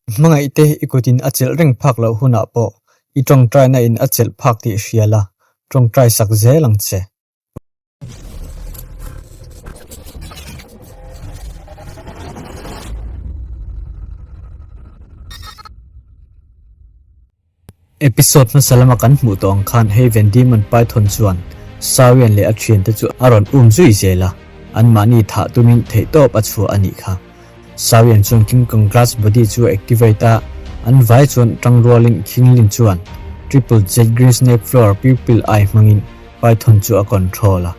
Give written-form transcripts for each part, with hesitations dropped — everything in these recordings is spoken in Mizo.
Hmangaihte i kutin a chelh reng phak loh hunah pawh i tawngtaina in a chelh phak tih hria la, tawngtai sak zel ang che. Episode hmasa lama kan hmuh tawh ang khan hei Van Diemen Python chuan Sarian leh a thiante chu a rawn um zui zel a, anmahni thah tumin theihtawp a chhuah a nih kha. Sarian chuan King Kong Glass Body chu a activate a, an vai chuan tangrualin King Lin chuan Triple Jet Green Snake Flower Pupil Eye hmangin Python chu a control a.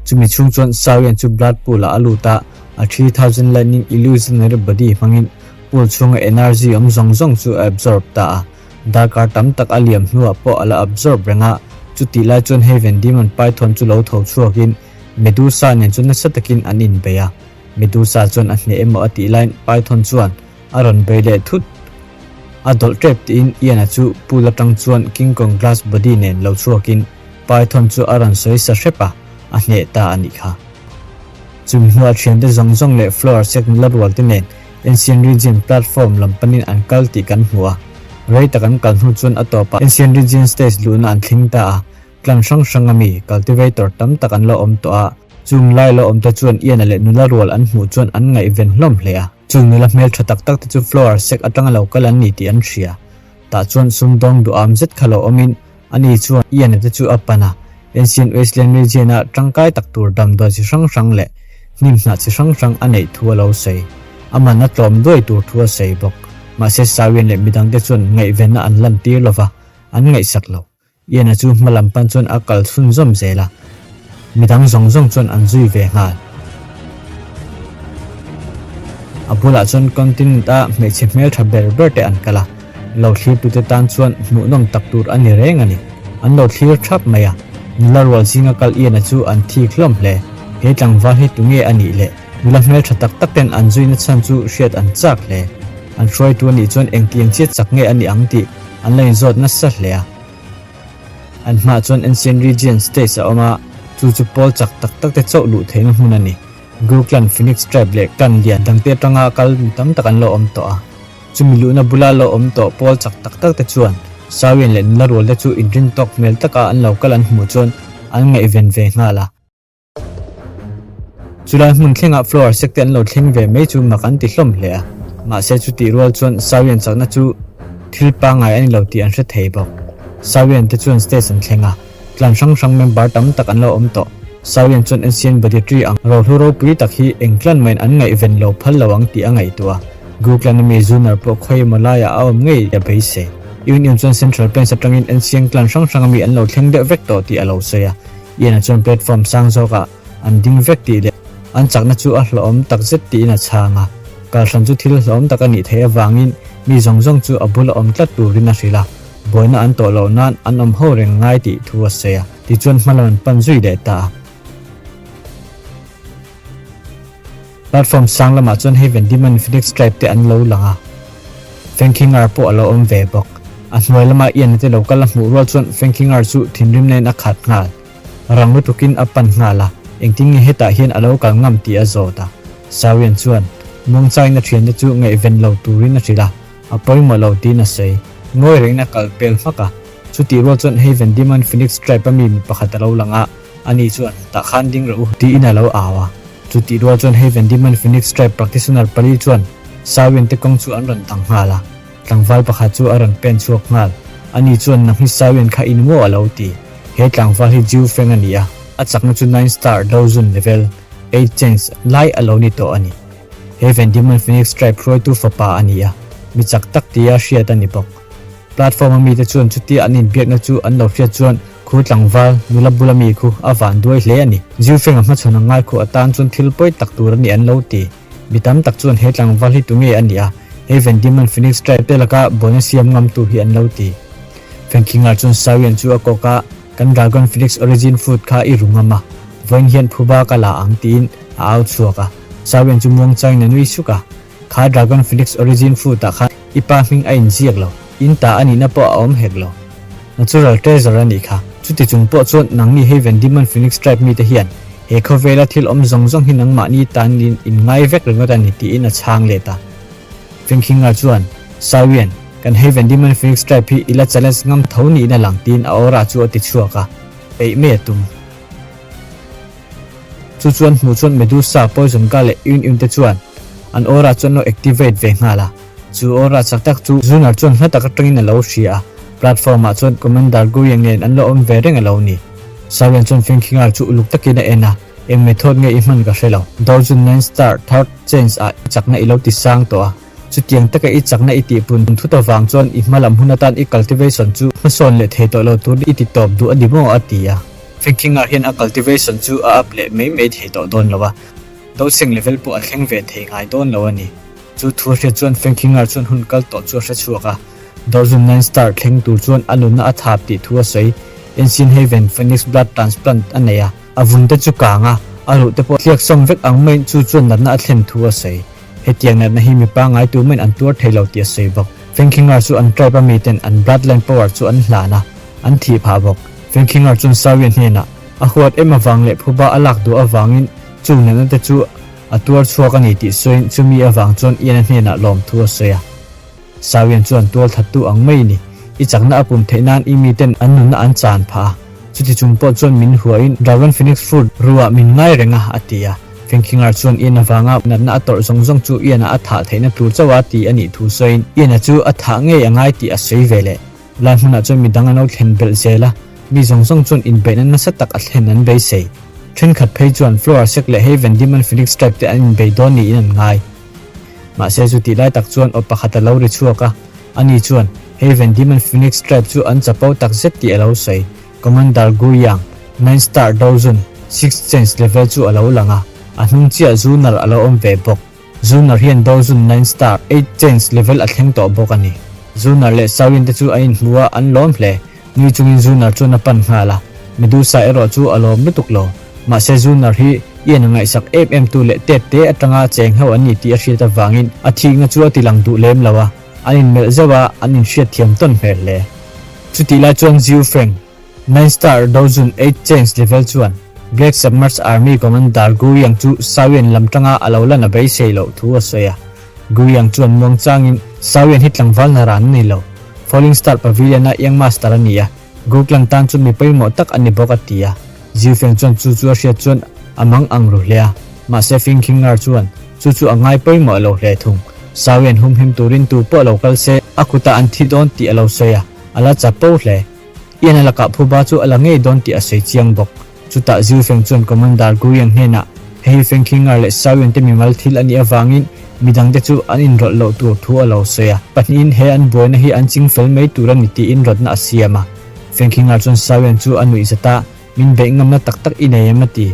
Chumi chhung chuan Sarian chu Blood Pool ah a lut a, a 3000 Lightning Illusionary Body hmangin Pool chhunga energy awm zawng zawng chu a absorb ta a. Darkar tam tak a liam hnuah pawh a la absorb reng a, chutih lai chuan Heaven Demon Python chu lo tho chhuakin Medusa nen chuan nasa takin an inbei a. Medusa chuan a hneh emaw a tih laiin Python chuan a rawn bei leh thut. A dawlh tep tiin Ian-a chu pool atang chuan King Kong Glass Body nen lo chhuakin Python chu a rawn sawi sa hrep a, a hneh ta a nih kha. Chumi hnuah thiante zawng zawng leh floor sek nula rual te nen Ancient Region platform lam panin an kal tih kan hmu a. Rei tak an kal hnu chuan a tawpah Ancient Region stage luhna an thleng ta a, clan hrang hrang ami cultivator tam tak an lo awm tawh a. Chung lai lo awm te chuan Ian-a leh nula rual an hmuh chuan an ngaihven hlawm hle a. Chung nula hmeltha tak tak te chu floor sek atanga lo kal an ni tih an hria. Tah chuan sumdawng duham zet kha lo awmin Ani chuan Ian-a te chu a pan a, Ancient Wasteland Region-a tangkai tak tur damdawi chi hrang hrang leh hnim hnah chi hrang hrang a neih thu a lo sawi. A man a tlawm duai tur thu a sawi bawk. Mahse Sarian leh midangte chuan ngaihvenna an lantir lo va, an ngaihsak lo. Ian-a chu hma lam pan chuan a kal chhunzawm zel a, midang zawng zawng chuan an zui ve nghal. A bulah chuan continent-a hmeichhe hmeltha ber ber te an kal a. Lo thlirtute tan chuan hmuhnawm tak tur a ni reng a ni. An lo thlir thap mai a, nula rual zinga kal Ian-a chu an thik hlawm hle. He tlangval hi tunge a nih le? Nula hmeltha tak tak ten an zuina chhan chu hriat an chak hle. An hruaitu a nih chuan engtiang chiat chak nge a nih ang tih an la inzawt nasa hle a. An hmaah chuan Ancient Region Stage a awm a, chu chu pawl chak tak tak te chauh luh theihna hmun a ni. Gru Clan, Phoenix Tribe leh clan lian dangte atanga kal mi tam tak an lo awm tawh a. Chumi luhna bula lo awm tawh pawl chak tak tak te chuan Sawian leh nula rual te chu inrin tawk hmel taka an lo kal an hmuh chuan an ngaihven ve nghal a. Chulai hmun thlengah floor sek te an lo thleng ve mai chu mak an ti hlawm hle a. Mahse chutih rual chuan Sawian chakna chu thil pangngai a ni lo tih an hre thei bawk. Sawian te chuan stage an thleng a. Clan hrang hrang member tam tak an lo awm tawh. Sawian chuan Ancient Body Tree ang rohlu ropui tak hi eng clan mahin an ngaihven lo phal lo ang tih a ngaihtuah a. Gu clan ami Zunar pawh khawi emaw laiah a awm ngei a beisei. Union chuan Central Plains atangin Ancient clan hrang hrang ami an lo thleng deuh vek tawh tih a lo sawi a. Ian-a chuan platform sang zawkah an ding vek tih leh an chakna chu a hlawhawm takzet tiin a chhang a. Kalhran chu thil hlawhawm tak a nih theih avangin mi zawng zawng chu a bula awm tlat turin a hrilh a. Buaina an tawh loh nan an awm ho reng ngai tih thu a sawi a, tichuan hma lam an pan zui leh ta a. Platform sang lamah chuan hei Van Diemen Phoenix Tribe te an lo lang a, Fengkhingar pawh a lo awm ve bawk. A hnuai lama Ian-a te lo kal a hmuh rual chuan Fengkhingar chu thinrim nen a khat nghal. Rang lutukin a pan nghal a, engtin nge hetah hian a lo kal ngam tih a zawt a. Sawian chuan muangchain a thiante chu ngaihven lo turin a hrilh a. A pawimawh lo tiin a sawi. Ngawi rengin a kal pel hmak a. Chutih rual chuan hei Van Diemen Phoenix Tribe a mi mi pakhat a lo lang a, ani chuan, Tah khan ding rawh u, tiin a lo au a. Chutih rual chuan hei Van Diemen Phoenix Tribe practitioner pali chuan Sawin te kawng chu an rawn dang nghal a. Tlangval pakhat chu a rawn pen chhuak nghal. Ani chuan, Nang hi Sawin kha in maw? a lo ti. He tlangval hi Jiu Feng a ni a, a chakna chu Nine Star Doujun Level, Eight Chains, lai a lo ni tawh a ni. He Van Diemen Phoenix Tribe hruaitu fapa a ni a, mi chak tak tia hriat a ni bawk. Platform a mite chuan chutia an inbiakna chu an lo hriat chuan khu tlangval nula bula mi khu a van duai hle a ni. Ziufenga hmachhawn a ngai khu atan chuan thil pawi tak tur a ni an lo ti. Mi tam tak chuan he tlangval hi tunge a ni a, he Van Diemen Phoenix Tribe te laka buaina siam ngamtu hi an lo ti. Fengkhingar chuan Sawian chu a kawk a, Kan Dragon Phoenix Origin Fruit kha i ru ngam a, vawiin hian phuba ka la ang tiin a au chhuak a. Sawian chu muangchangin a nui suk a, Kha Dragon Phoenix Origin Fruit ah khan i pa hming a inziak lo, in ta a nihna pawh a awm hek lo. Natural treasure a nih kha. Chuti chung pawh chuan nangni hei Van Diemen Phoenix Tribe mite hian he khawvela thil awm zawng zawng hi nangmahni tan in inngai vek ringawt a ni tiin a chhang let a. Fengkhinga chuan. Sawian, kan Heaven Demon Phoenix Tribe hi i la challenge ngam tho niin a lang tiin a aura chu a ti chhuak a, peih mai a tum. Chu chuan hmuh chuan Medusa, Poison Guy leh Yun Yun te chuan an aura chu an lo activate ve nghal a. Chu aura chak tak chu Zunar chuan hla tak atangin a lo hria a, platform ah chuan Commander Guyang nen an lo awm ve reng a lo ni. Sawian chuan Fengkhingar chu uluk takin a en a, Eng method nge i hman ka hre lo. Doujun Nine Star Third Change ah i chakna i lo ti sang tawh a, chutiang taka i chakna i tihpun thut avang chuan i hmalam hun atan i cultivation chu hmasawn leh thei tawh lo tur i ti tawp duh a ni maw a ti a. Fengkhingar hian a cultivation chu a up leh mai mai thei tawh dawn lo a. Dosing level pawh a thleng ve thei ngai dawn lo a ni. Chu thu a hriat chuan Fengkhingar chuan hun kal tawh chu a hre chhuak a, Dozun Nine Star thleng tur chuan a nunna a thap tih thu a sawi. Ancient Haven Phoenix Blood Transplant a nei a, a vun te chu kang a, a ruh te pawh thliak sawm vek ang maiin chu chuan natna a thlen thu a sawi. Hetiang natna hi mi pangngai tu maiin an tuar thei lo tih a sawi bawk. Fengkhingar chu an tribe a miten an bloodline power chu an hlan a, an thih phah bawk. Fengkhingar chuan Sawian hnenah a huat em avang leh phuba a lak duh avangin Chung natna te chu a tuar chhuak a ni tih sawiin chumi avang chuan Ian-a hnenah lawmthu a sawi a. Sawian chuan tual thattu ang mai ni, i chakna a pum theih nan i miten an nunna an chan phah a, chuti chung pawh chuan min huain Dragon Phoenix Fruit ruah min ngai reng a, a ti a. Fengkhingar chuan Ian avanga natna a tawrh zawng zawng chu Ian-a a thah theihna tur chauh a ti a nih thu sawiin Ian-a chu a thah ngei a ngai tih a sawi ve leh. Lai hmunah chuan midang an lo thlen belh zel a, mi zawng zawng chuan inbeihna nasa tak a thlen an beisei. Thenkhat phei chuan Flora Sek leh Haven Demon Phoenix Tribe te an inbei dawn niin an ngai. Mahse chu tih lai tak chuan aw pakhat a lo ri chhuak a, ani chuan Haven Demon Phoenix Tribe chu an chapo tak zet tih a lo sawi. Commander Gu Yang, Nine Star Dozun, Six Change level chu a lo lang a, a hnung chiah Zunar a lo awm ve bawk. Zunar hian Dozun Nine Star, Eight Chains level a thleng tawh bawk a ni. Zunar leh Sawin te chu a inhmu a, an lawm hle. Nui chungin Zunar chuan a pan nghal a. Medusa erawh chu a lawm lutuk lo. Mahse Zunar hi Ian a ngaihsak em em tu leh tep te atanga cheng ho an ni tih a hriat avangin a thikna chu a ti lang duh lem lo a, an inmelh zeuh a, an inhriat thiam tawn hmel hle. Chutih lai chuan Ziu Feng, Nine Star Dozun Eight Chains level chuan Black Submerged Army Commander Gu Yang chu Sawian lam tanga a lo lan a beisei loh thu a sawi a. Gu Yang chuan muang changin Sawian hi tlangval na ran a ni lo. Falling Star Pavilion-a Young Master a ni a, Gu Clan tan chu mi pawimawh tak a ni bawk a ti a. Jiu Feng chuan chu chu a hriat chuan a mang ang ru hle a, mahse Fing Khingar chuan chu chu a ngai pawimawh lo hle thung. Sawian humhim turin tu pawh lo kal se a kutah an thi dawn tih a lo sawi a, a la chapo hle. Ian a lakah phuba chu a la ngei dawn tih a sawi chiang bawk. Chutah Ziu Feng chuan Commander Gu Yang hnenah, Hei hi Feng Khingar leh Xiao Yuan te mimal thil a nih avangin midangte chu an inrawlh loh tur thu a lo sawi a. Pahnihin he an buaina hi an ching fel mai tur a ni tiin rawtna a siam a. Feng Khingar chuan Xiao Yuan chu a nuih zat a, Min beih ngamna tak tak i nei em a ti.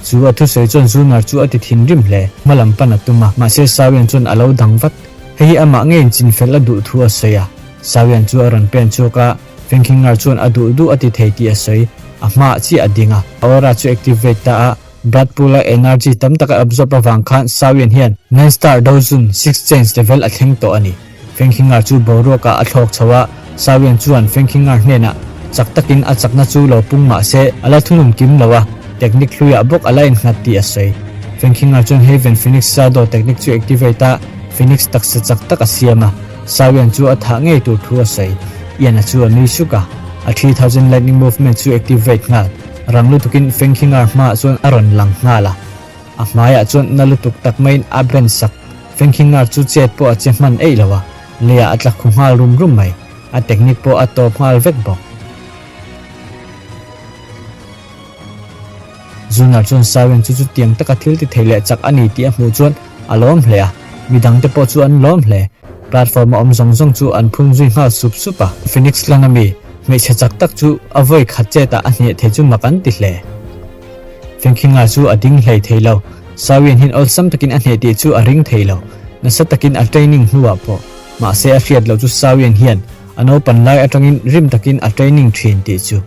Chu a thusawi chuan Zunar chu a ti thinrim hle. Hma lam pan a tum a, mahse Sawian chuan a lo dang vat. Hei hi amah ngeiin chinfel a duh thu a sawi a. Sawian chu a rawn pen chhuak a, Fengkhingar chuan a duh duh a ti thei tih a sawi. A hmaah chiah a ding a, a aura chu activate ta a, blood pool a energy tam tak a absorb avang khan Sawian hian Nine Star Dozun Six Chains level a thleng tawh a ni. Fengkhingar chu boruakah a thlawk chho a, Sawian chuan Fengkhingar hnenah chak takin a chakna chu lo pung mah se a la thunun kim lo a, technique hluiah bawk a la innghat tih a sawi. Fengkhingar chuan Haven Phoenix Shadow technique chu activate a, Phoenix taksa chak tak a siam a, Sawian chu a thah ngei tur thu a sawi. Ian-a chu a nui suk a, a 3000 Lightning Movement chu activate nghal. Rang lutukin Fengkhingar hmaah chuan a rawn lang nghal a. A hmaiah chuan na lutuk tak maiin a ben sak. Fengkhingar chu chet pawh a che hman eih lo a, leiah a tla khu nghal rum rum mai. A technique pawh a tawp nghal vek bawk. Zunar chuan Siren chu chutiang taka thil ti thei leh chak a ni tih a hmuh chuan a lawm hle a, midangte pawh chu an lawm hle. Platform a awm zawng zawng chu an phun zui nghal sup sup a. Phoenix Lana mi hmeichhe chak tak chu a vawi khat chetah a hneh thei chu mak an ti hle. Fengkhinga chu a ding hlei thei lo. Sawian hian awlsam takin a hneh tih chu a ring thei lo. Nasa takin a training hnuah pawh. Mahse a hriat loh chu Sawian hian a naupan lai atangin rim takin a training thin tih chu.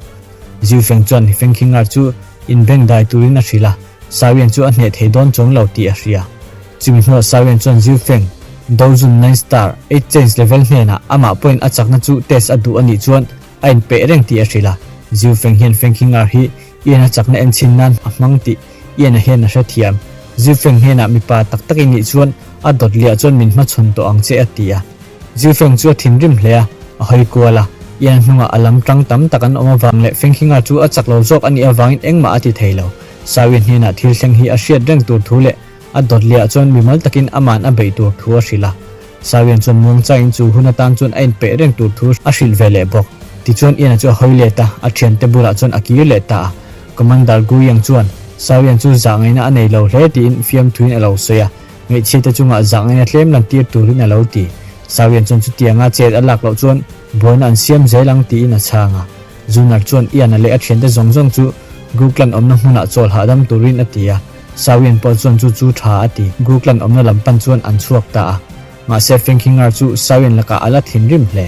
Ziu Feng chuan Fengkhinga chu inbeng dai turin a hrilh a, Sawian chu a hneh thei dawn chuang lo tih a hria. Chumi hnuah Sawian chuan Ziu Feng, Dozun Nine Star, Eight Chains level hnenah amah pawhin a chakna chu test a duh a nih chuan a inpeih reng tih a hrilh a. Ziu Feng hian Fengkhinga hi Ian a chakna en chhin nan a hmang tih Ian a hian a hrethiam. Zifeng hnenah mipa tak tak i nih chuan a dawt liah chuan min hmachhawn tawh ang che a ti a. Zilfeng chu a thinrim hle a, a hawi kual a. Ian hnungah a lam tang tam tak an awm avang leh Fenghinga chu a chak lo zawk a nih avangin engmah a ti thei lo. Sawi hnenah thil thleng hi a hriat reng tur thu leh a dawt liah chuan mimal takin aman a beih tur thu a hrilh a. Sawian chuan muangchangin chu hun atan chuan a inpeih reng tur thu a hrilh ve leh bawk. Tichuan Ian-a chu a hawi let a, a thiante bulah chuan a kir leh ta a. Commander Gu Yang chuan Sawian chu zah ngaihna a nei lo hle tiin fiamthuin a lo sawi a, hmeichhiate chungah zah ngaihna tlem lan tir turin a lo ti. Sawian chuan chutianga chet a lak loh chuan buaina an siam zel ang tiin a chhang a. Zunar chuan Ian-a leh a thiante zawng zawng chu Gu Clan awmna hmunah chawl hahdam turin a ti a. Sawian pawh chuan chu chu tha a ti. Gu Clan awmna lam pan chuan an chhuak ta a. Mahse Fenghingar chu Sawian lakah a la thinrim hle.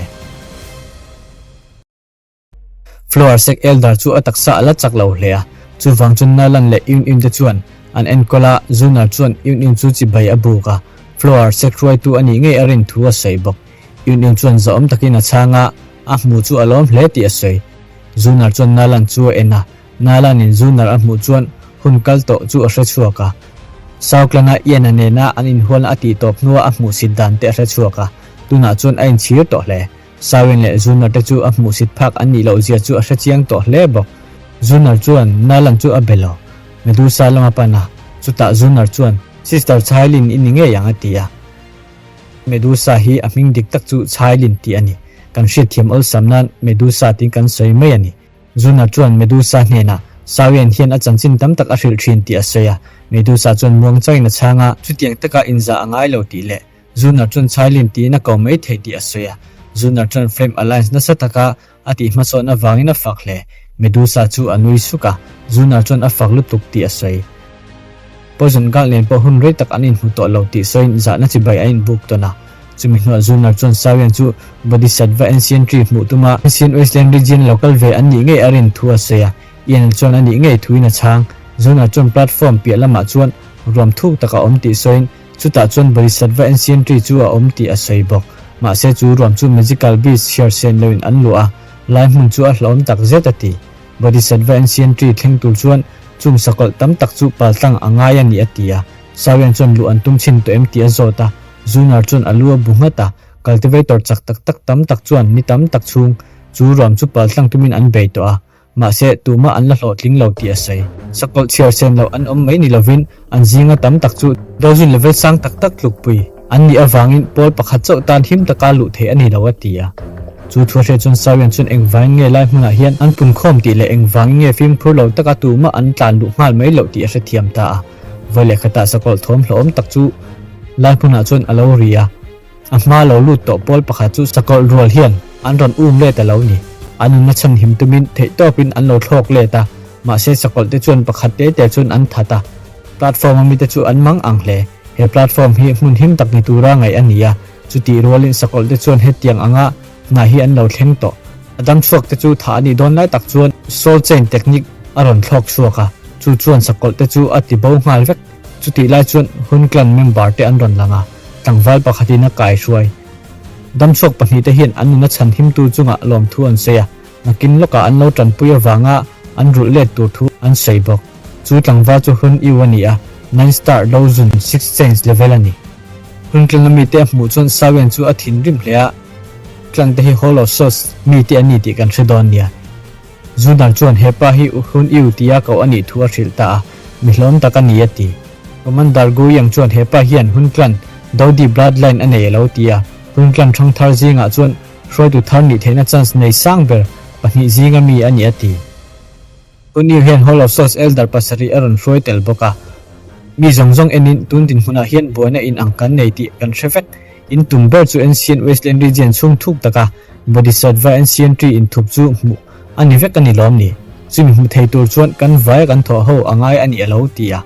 Flower Sek Elder chu a taksa a la chak lo hle a. Chuvang chuan Nalan leh Yun Yun te chuan an enkawl a, Zunar chuan Yun Yun chu chibai a buk a. Flower Sek hruaitu a nih ngei a rin thu a sawi bawk. Yun Yun chuan zahawm takin a chhang a, a hmu chu a lawm hle tih a sawi. Zunar chuan Nalan chu a en a, Nalanin Zunar a hmuh chuan hun kal tawh chu a hre chhuak a. Sauklana Ian-a nena an inhualna a tih tawp hnua a hmuhsit dan te a hre chhuak a, tunah chuan a inchhir tawh hle. Sawin leh Zunar te chu a hmuhsit phak an nih loh zia chu a hre chiang tawh hle bawk. Zunar chuan Nalan chu a be lo. Medusa lama pan a, chutah Zunar chuan, Sister Chailin i ni ngei ang a ti a. Medusa hi a hming dik tak chu Chailin tih a ni. Kan hriatthiam awlsam nan Medusa tiin kan sawi mai a ni. Zunar chuan Medusa hnenah Sawian hian a chanchin tam tak a hrilh thin tih a sawi a. Medusa chuan muang changin a chhang a. Chutiang taka inzah a ngai lo tih leh Zunar chuan Chailin tiin a ko mai thei tih a sawi a. Zunar chuan Flame Alliance nasa taka a tih hmasawn avangin a fak hle. Medusa chu a nui suk a, Zunar chuan a fak lutuk tih a sawi. Poison Girl nen pawh hun rei tak an inhmu tawh lo tih sawiin zahna chibai a inbuk tawn a. Chumi hnuah Zunar chuan Sawian chu Bodhisattva Ancient Tree hmuh tuma Ancient Wasteland Region lo kal ve an nih ngei a rin thu a sawi a. Ian chuan a nih ngei thuin a chhang. Zunar chuan platform piah lamah chuan ruam thuk tak a awm tih sawiin chutah chuan Bodhisattva Ancient Tree chu a awm tih a sawi bawk. Mahse chu ruam chu Magical Beast chhiar sen loin an luah a, lai hmun chu a hlauhawm tak zet a ti. Bodhisattva Ancient Tree thleng tur chuan chung sakawlh tam tak chu paltlang a ngai a ni a ti a. Sawian chuan luh an tum chhin tawh em tih a zawt a, Zunar chuan a lu a bu nghat a, cultivator chak tak tak tam tak chuan ni tam tak chhung chu ruam chu paltlang tumin an bei tawh a, mahse tumah an la hlawhtling lo tih a sawi. Sakawlh chhiar sen loh an awm mai ni lovin an zinga tam tak chu dozin level sang tak tak tlukpui an nih avangin pawl pakhat chauh tan him taka luh theih a ni lo a ti a. Chu thu a hriat chuan Sawian chuan engvangin nge lai hmunah hian an punkhawm tih leh engvangin nge fimkhur lo taka tumah an tlan luh nghal mai loh tih a hrethiam ta a. Vawi leh khatah sakawlh thawm hlawhawm tak chu lai hmunah chuan a lo ri a, a hma lo lut tawh pawl pakhat chu sakawlh rual hian an rawn um let a lo ni. An nunna chhan him tumin theihtawpin an lo thlawk let a, mahse sakawlh te chuan pakhat te te chuan an that a. Platform a mite chu an mang ang hle. He platform hi hmun him tak ni tura ngaih a ni a, chutih rualin sakawlh te chuan hetiang anga hna hi an lo thleng tawh. A dam chhuak te chu thah a nih dawn lai tak chuan soul chain technique a rawn thlawk chhuak a, chu chuan sakawlh te chu a ti bo nghal vek. Chutih lai chuan Hun Clan member te an rawn lang a, tlangval pakhatin a kai hruai. Dam chhuak pahnihte hian an nuna chhan himtu chungah lawmthu an sawi a, nakin lawkah an lo tanpui avanga an rulh let tur thu an sawi bawk. Chu tlangval chu Hun Yu a ni a, Nine Star Dozun Six Chains level a ni. Hun Clan-a mite a hmuh chuan Sawian chu a thinrim hle a, Clan te hi Hall of Souls mite an ni tih kan hre dawn nia. Zunar chuan he pa hi Hun Yu tia koh a nih thu a hrilh ta a, mi hlawm tak a ni a ti. Commander Gu Yang chuan he pa hian Hun Clan Dodi bloodline a nei a lo ti a, Hun Clan ṭhangthar zingah chuan hruaitu thar nih theihna chance nei sang ber pahnih zinga mi a ni a ti. Hun Yu hian Hall of Souls Elder pasarih a rawn hruai tel bawk a. Mi zawng zawng enin tun dinhmunah hian buaina in ang kan nei tih kan hre vek. In tum ber chu Ancient Wasteland Region chhung thuk taka Bodhisattva Ancient Tree inthup chu hmuh a ni vek a ni lawm ni? Chumi hmu thei tur chuan kan vaia kan thawh ho a ngai a ni a lo ti a.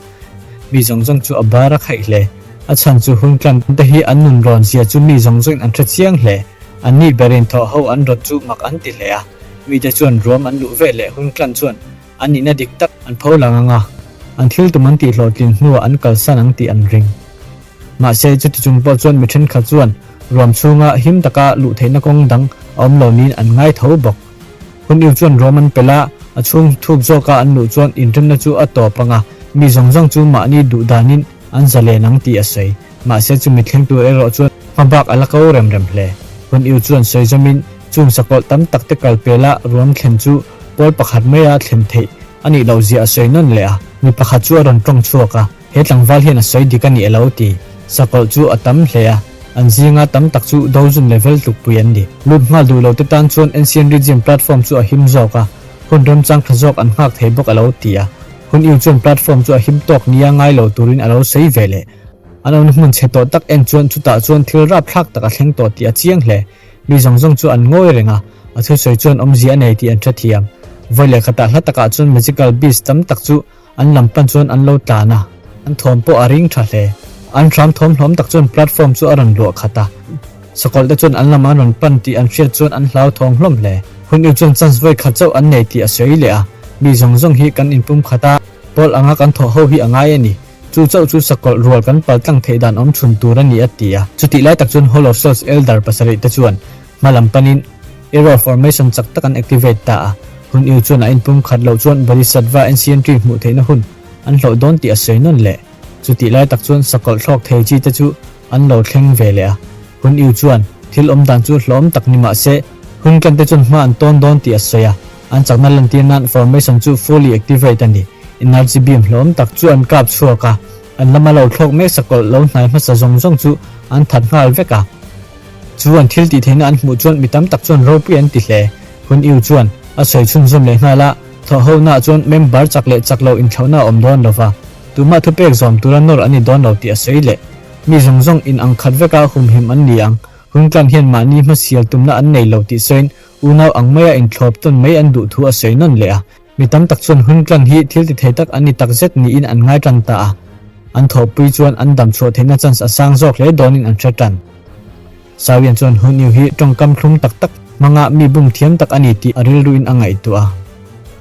Mi zawng zawng chu a bar a khaih hle. A chhan chu hun tlan te hi an nun rawn zia chu mi zawng zawngin an hre chiang hle. An nih berin thawh ho an rawt chu mak an ti hle a. Mite chuan ruam an luh ve leh hun tlan chuan an nihna dik tak an pho lang ang a, an thil tum an tihhlawhtlin hnuah an kalsan ang tih an ring. Mahse, chuti chung pawh chuan mi thenkhat chuan ruam chhunga him taka luh theihna kawng dang a awm lo niin an ngai tho bawk. Hun iu chuan ruam an pel a, a chhung thuk zawka an luh chuan inremna chu a tawp ang a, mi zawng zawng chu mahni duh danin an zalen ang tih a sawi. Mahse, chumi thleng tur erawh chuan hmabak a la ko rem rem hle. Hun Yu chuan sawi zawmin chung sakawlh tam tak te kal pela ruam thlen chu pawl pakhat maia thlen theih a nih loh zia a sawi nawn leh a. Mi pakhat chu a rawn tawng chhuak a, he tlangval hian a sawi dik a ni elo ti. Sakawlh chu a tam hle a, an zinga tam tak chu dozun level tlukpui an ni. Lut nghal duh lo te tan chuan Ancient Region platform chu a him zawk a, hun remchang tha zawk an nghak thei bawk a lo ti a. Hun Yu chuan platform chu a him tawk nia ngai lo turin a lo sawi ve leh. An awmna hmun chhe tawh tak en chuan chutah chuan thil rapthlak tak a thleng tawh tih a chiang hle. Mi zawng zawng chu an ngawi reng a, a thusawi chuan awmzia a nei tih an hrethiam. Vawi leh khatah hla takah chuan magical beast tam tak chu an lam pan chuan an lo tlan a, an thawm pawh a ring tha hle. An hram thawm hlawm tak chuan platform chu a rawn luah khat a, sakawlh te chuan an lam an rawn pan tih an hriat chuan an hlauthawng hlawm hle. Hun yu chuan chance vawi khat chauh an nei tih a sawi leh a, mi zawng zawng hi kan inpum khat a, pawl anga kan thawh ho hi a ngai a ni. Chu chauh chu sakawlh rual kan pal tlang theih dan awm chhun tur a ni a ti a. Chutih lai tak chuan Hall of Souls Elder pasarih te chuan hma lam panin Arrow Formation chak tak an activate ta a. Hun Yu chuan a inpum khat loh chuan Bodhisattva Ancient Tree hmuh theihna hun an hlauh dawn tih a sawi nawn leh. Chutih lai tak chuan sakawlh thlawk thei chi te chu an lo thleng ve leh a. Hun Yu chuan thil awm dan chu hlawm tak ni mah se hun ken te chuan hma an tawn dawn tih a sawi a. An chakna lantir nan formation chu fully activate a ni. Energy beam hlawm tak chu an kap chhuak a, an lama lo thlawk mek sakawlh lo hnai hmasa zawng zawng chu an that nghal vek a. Chu an thil tih theihna an hmuh chuan mi tam tak chuan ropui an ti hle. Hun Yu chuan a sawi chhunzawm leh nghal a, thawhhonaah chuan member chak leh chak lo inthlauhna a awm dawn lo va, tumah thupek zawm tura nawr an ni dawn lo tih a sawi leh. Mi zawng zawng in ang khat veka humhim an ni ang. Hun tlan hian mahni hmasial tumna an nei lo tih sawiin Unau ang maia inthlawp tawn mai an duh thu a sawi nawn leh a. Mi tam tak chuan hun tlan hi thil ti thei tak an ni tak zet niin an ngai tan ta a. An thawhpui chuan an dam chhuah theihna chance a sang zawk hle dawnin an hre tan. Sawian chuan hun iu hi tawngkam thlum tak tak hmanga mi bum thiam tak a ni tih a rilruin a ngaihtuah a.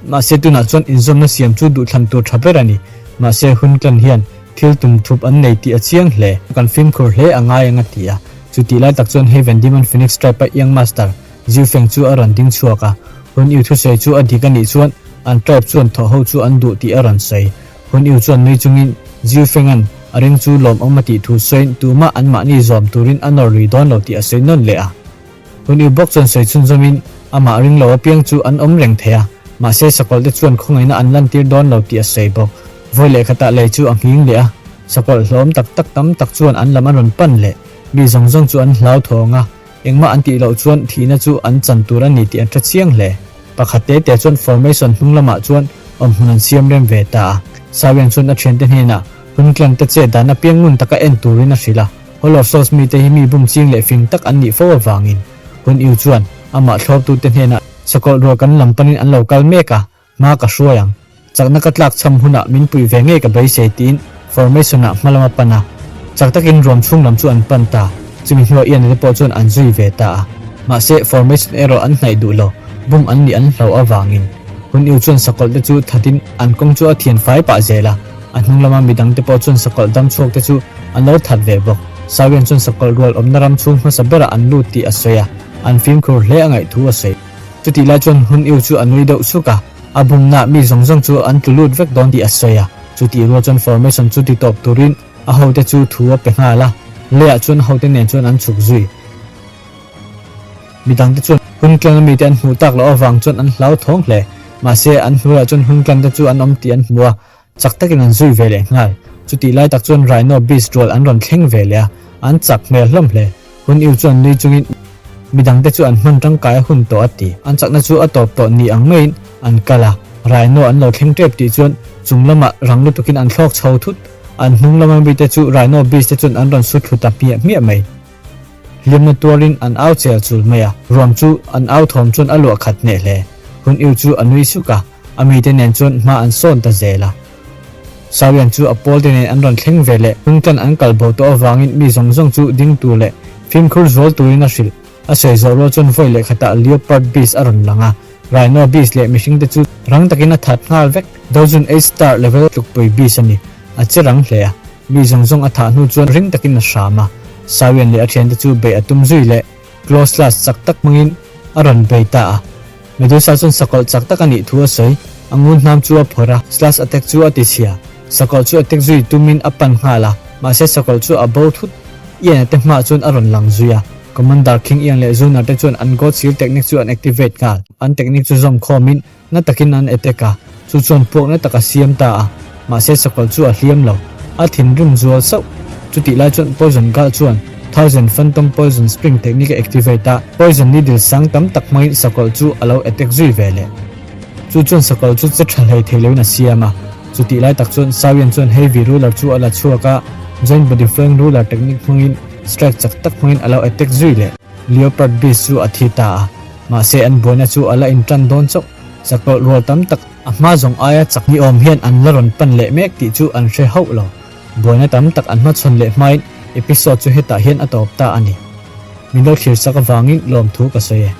Mahse tunah chuan inzawmna siam chu duhthlan tur tha ber a ni. Mahse hun tlan hian thil tum thup an nei tih a chiang hle. Kan fimkhur hle a ngai ang a ti a. Chutih lai tak chuan Heaven Demon Phoenix Tribe-a Young Master, Ziu Feng chu a rawn ding chhuak a. Hun Yu thusawi chu a dik a nih chuan an tribe chuan thawh ho chu an duh tih a rawn sawi. Hun Yu chuan nui chungin Ziu Fenga'n a ring chu lawmawm a tih thu sawiin tumah anmahni zawm turin a nawr lui dawn lo tih a sawi nawn leh a. Hun Yu bawk chuan sawi chhunzawmin amah ring lo apiang chu an awm reng thei a, mahse sakawlh te chuan khawngaihna an lantir dawn lo tih a sawi bawk. Vawi leh khatah lei chu a nghing leh a, sakawlh hlawm tak tak tam tak chuan an lam a rawn pan leh. Mi zawng zawng chu an hlauthawng a, engmah an tih loh chuan thihna chu an chan tur a ni tih an hre chiang hle. Pakhat te te chuan formation hnung lamah chuan awmhmun an siam rem ve ta a. Sawiang chuan a thiante hnenah hun clan te chet dan apiang ngun taka en turin a hrilh a, Hall of Souls mite hi mi bum ching leh fing tak an nih fo avangin hun Yu chuan amah thlawptute hnenah sakawlh rual kan lam panin an lo kal mek a, Hma ka hruai ang. Chakna ka tlak chham hunah min puih ve ngei ka beisei tiin formation-ah hma lam a pan a. Chak takin ruam chhung lam chu an pan ta. Chumi hnuah Ian-a te pawh chuan an zui ve ta a. Mahse, formation erawh an hnaih duh lo, bum an nih an hlauh avangin. Hun Yu chuan sakawlh te chu thatin an kawng chu a thian fai pah zel a. A hnung lama midang te pawh chuan sakawlh dam chhuak te chu an lo that ve bawk. Sawian chuan sakawlh rual awmna ram chhung hmasa berah an lut tih a sawi a, an fimkhur hle a ngaih thu a sawi. Chutih lai chuan hun Yu chu a nui deuh suk a, a bumna mi zawng zawng chu an tlu lut vek dawn tih a sawi a. Chutih rual chuan formation chu ti tawp turin a hote chu thu a pe nghal a, leiah chuan a hote nen chuan an chhuk zui. Midangte chuan hun tlang mite an hmuh tak loh avang chuan an hlau thawng hle. Mahse, an hnuaiah chuan hun tlang te chu an awm tih an hmu a, chak takin an zui ve leh nghal. Chutih lai tak chuan Rhino Beast rual an rawn thleng ve leh a, an chak hmel hlawm hle. Hun Yu chuan nui chungin midangte chu an hman tangkai a hun tawh a ti. An chakna chu a tawp tawh ni ang maiin an kal a, Rhino an lo thleng tep tih chuan chung lamah rang lutukin an thlawk chho thut. An hnung lama mite chu Rhino Beast te chuan an rawn su thlu ta hmiah hmiah mai. Hlimna tuarin an au chel chul mai a, ruam chu an au thawm chuan a luah khat hneh hle. Hun Yu chu a nui suk a, a mite nen chuan hma an sawn ta zel a. Sawian chu a pawlte nen an rawn thleng ve leh hun tlan an kal bo tawh avangin mi zawng zawng chu ding tur leh fimkhur zual turin a hrilh. A sawi zawh rual chuan vawi leh khatah Leopard Beast a rawn lang a, Rhino Beast leh mihringte chu rang takin a that nghal vek. Dozun Eight Star level tlukpui Beast a ni. A che rang hle a, mi zawng zawng a thah hnu chuan ring takin a hram a. Sawian leh a thiante chu beih a tum zui leh Close Slash chak tak hmangin a rawn bei ta a. Medusa chuan sakawlh chak tak a nih thu a sawi. A ngun hnam chu a phawrh a, Slash attack chu a ti chhia. Sakawlh chu attack zui tumin a pan nghal a, mahse sakawlh chu a bo thut. Ian-a te hmaah chuan a rawn lang zui a. Commander King Iang leh Zunar te chuan an God Seal technique chu an activate nghal. An technique chu zawm khawmin na takin an attack a, chu chuan puakna tak a siam ta a, mahse sakawlh chu a hliam lo. A thinrim zual sauh. Chutih lai chuan Poison Gal chuan Thousand Phantom Poison Spring technique a activate a, Poison Needle sang tam tak hmangin sakawlh chu a lo attack zui ve leh. Chu chuan sakawlh chu che tha hlei thei loin a siam a. Chutih lai tak chuan Sawian chuan Heavy Ruler chu a la chhuak a, Joint Body Flowing Ruler technique hmangin strike chak tak hmangin a lo attack zui leh. Leopard Beast chu a thi ta a, mahse an buaina chu a la intan dawn chauh. Sakawlh rual tam tak a hma zawng aia chak ni awm hian an la rawn pan leh mek tih chu an hre hauh lo. Buaina tam tak an hmachhawn leh hmain episode chu hetah hian a tawp ta a ni. Min lo thlir chak avangin lawmthu ka sawi e.